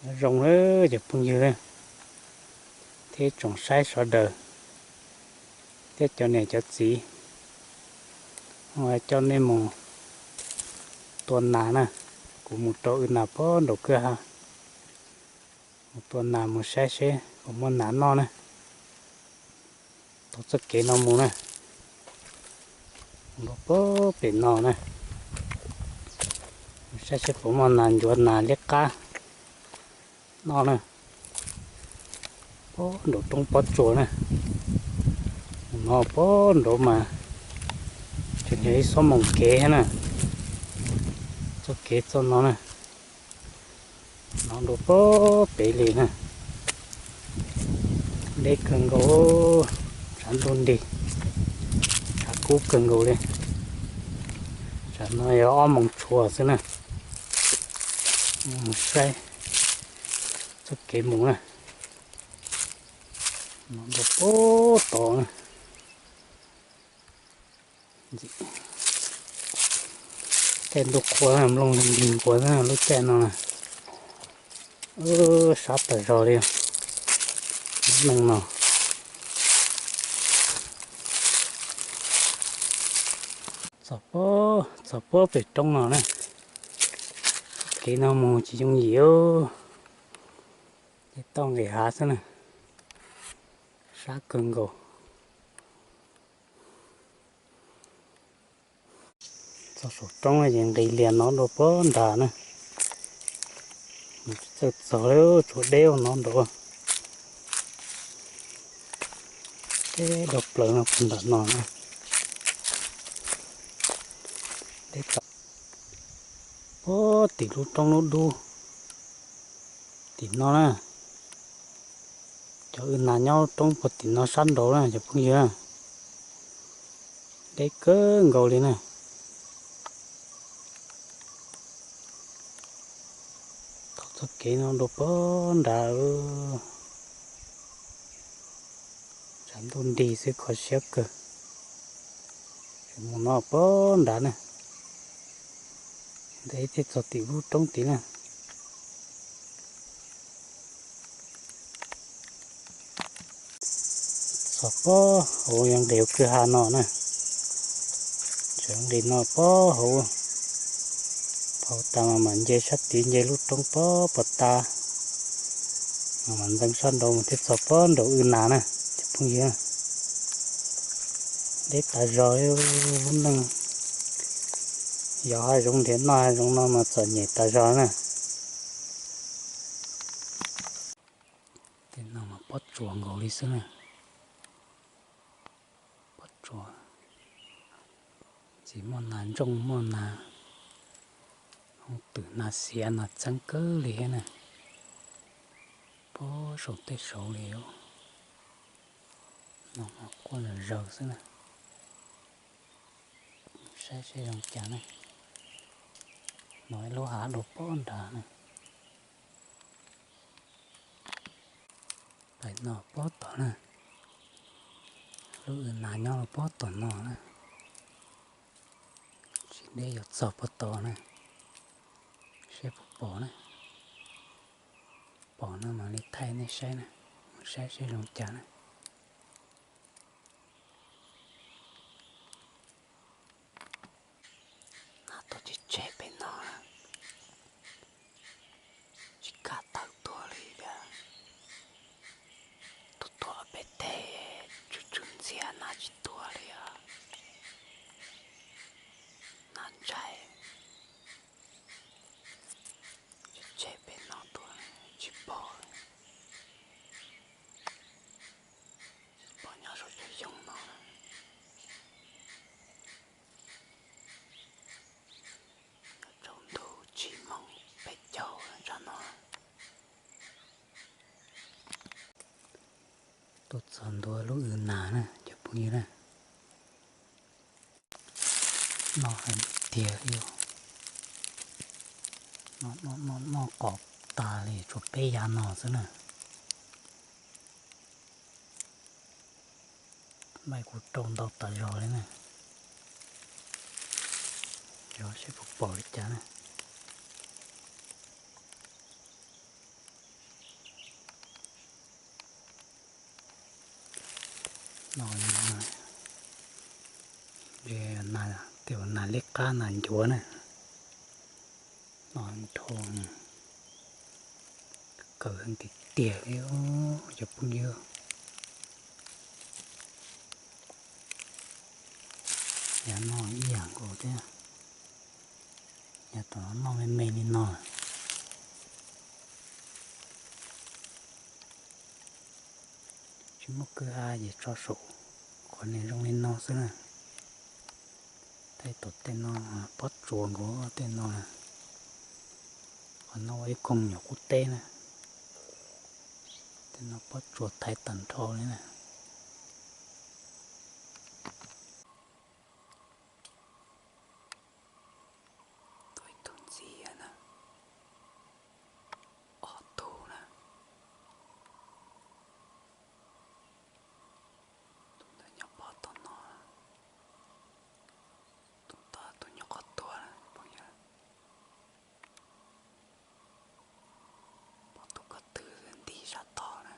Nyob zoo lawm cov phooj ywg thiab tsoom saib sawv daws thiab cov niam cov txiv, coj nej mus tua nas na. Kuv mus rau wb nas pem nraum kwj ha, mus tua nas mus saib seb puas muaj nas noj na. Taug txoj kev no mus na, mus rau pem no na, mus saib seb puas muaj nas ncuav nas liab qab noj na. Pem nraum roob pob tsuas na, mus no pem nraud mas tseem yog ib xob moos kev thiab na. Txoj kev txoj no na, no rau pem li na. Deb kawg nkaus, tshav ntuj nrig, tshav kub kawg nkaus li. Tsam no yog ob moos tshuav xwb na. Mus saib txoj kev mus na, no rau pem tod na. Caij ntuj qhua mloog nrig nquas lub caij no na. Sab tas zog li lub neej no. Txog pem roob no na, kev no mus tsis yooj yim, ces toj nqis hav xwb na, sab kawg nkaus. Txog saum roob ces nqis lias no rau pem nrad na. Txawj txog li, tshuav deb ua no nraud. Deb dog plaws no puag nram no na. Deb tag. Puag tim lub roob lub dub tim no na. Cov wb nas nyob roob puag tim no sab nraud na cov phooj ywg. Deb kawg nkaus li na. Taug txoj kev no rau pem nrad. Tshav ntuj nrig xwb kho siab kawg. Mus no pem nrad na. Ntev thiaj txog tim lub roob tid na. Txog pem hauv yuav nqis hauv kwj ha no na. Tseem nqis no pem hauv, hauv tas mas mam nce sab tid nce lub roob pem puag ta, mam ntxeev sab nraud mus thiaj txog pem nraum wb nas na cov phooj ywg. Deb tas zog li lub neej, yos hav zoov nrhiav noj hav zoov no mas txom nyem tas zog na. Tej no mas pob tsuas nkaus li xwb na. Pob tsuas, tsis muaj nas ntsooj muaj nas, hoob twm nas xiav nas txeeb kawg li thiab na. Pob saum tej saud li, no mas quaj zom zaws xwb na. Saib seb zoo cas na. No ib lub hav dua pob nrad na. Pem no pob tom na, lub wb nas nyob rau pob tom no na. Tsis deb yuav txog puag tod na, seb puas pom na. Pom no mam li thaij nej saib na, mus saib seb zoo cas na. Nas tuaj tseg tseg pem no, tsis kam tawm tuaj li tiag. Tuaj tuaj pem teg tsw tsw ntxiag nas tsis tuaj li os. Nas ntshai. Tseg pem no tuaj tsis pom, tsis pom nyob saum cov xyoob no. Nyob tsaus ntuj tsis moos peb caug tsam no. Tuaj txog ntua lub wb nas na cov phooj ywg na. Noj hais tiag li, noj noj noj qos tas li tshuav peb yav no xwb na. Npaum kuv rau ntau tas zog li na. Yog seb puas pom li cas na. No, tej nas liab qab nas ncuav na. No nrho, kawg tiag tiag li cov phooj ywg. Yav no ib yam nkaus thiab. Yav tom no noj me me li no. Tsis muaj kwj ha ces tso saum qhov niag zoo li no xwb na. Tej tom tej no pob tsuas nkaus tej no. Qhov no ua ib koog nyuam qub teb na. Tej no pob tsuas thaiv tag nrho li na. Tuaj ib tug ntxiv na. Ob tug na. Tus ntawd nyob pob tom no. Tus tod tus nyob qhov tuag na phooj ywg. Pom tus ko tw nti sab tod na.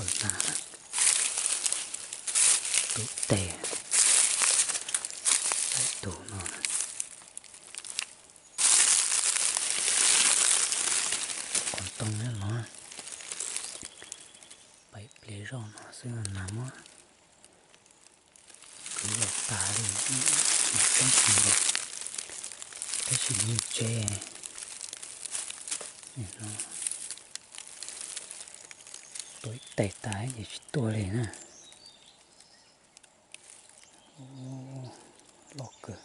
Tus nas, tus tes, tus no. Qhov ntoo no los pais pliag zoj no xwb, nas muab kwv los tas li, mas tseeb tiag, tab sis nws tsev no, tua ib tes tas ces tsis tuaj li na. Loj kawg,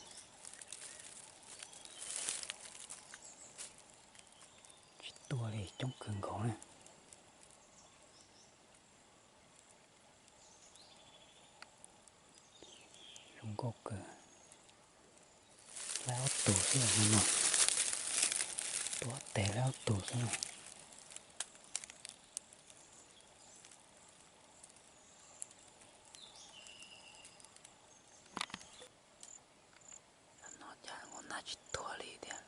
tsis tuaj li, coob kawg nkaus na. Zoo nkauj kawg. Laib ob tug xwb no, tua tes laib ob tug xwb no. No cas ua nas tsis tuag li thiab.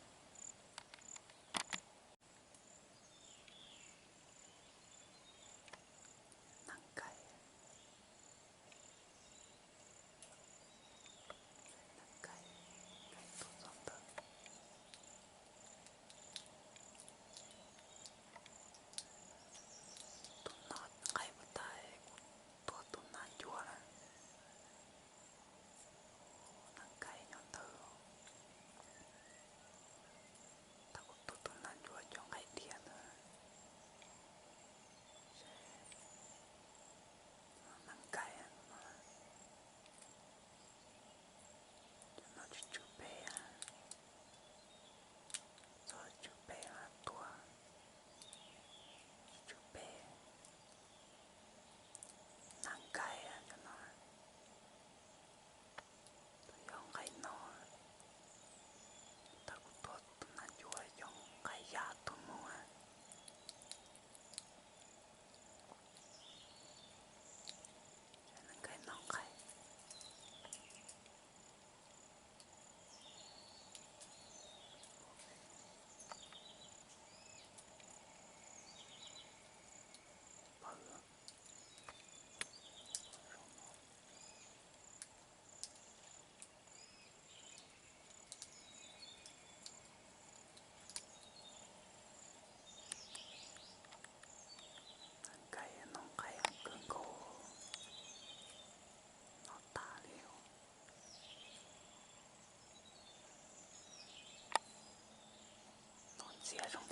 Nas nkais, nas nkais, nkais tuaj txog ntawd. Tus no nqaij puas tag, kuv tua tus nas ncuav na. Nas nkais nyob ntawd. Thaum kuv tua tus nas ncuav cov nqaij dhia ntawd, nas nkais no, cov no tsw tsw pem, txog tsw pem mas tuag, tsw tsw pem, nas nkais cov no. Tus yog nqaij no, thaum kuv tua tus nas ncuav cov nqaij ya tuag mus. Nqaij no nqaij. Nkais no nqaij kawg nkaus, no tas li. No ntxias zoo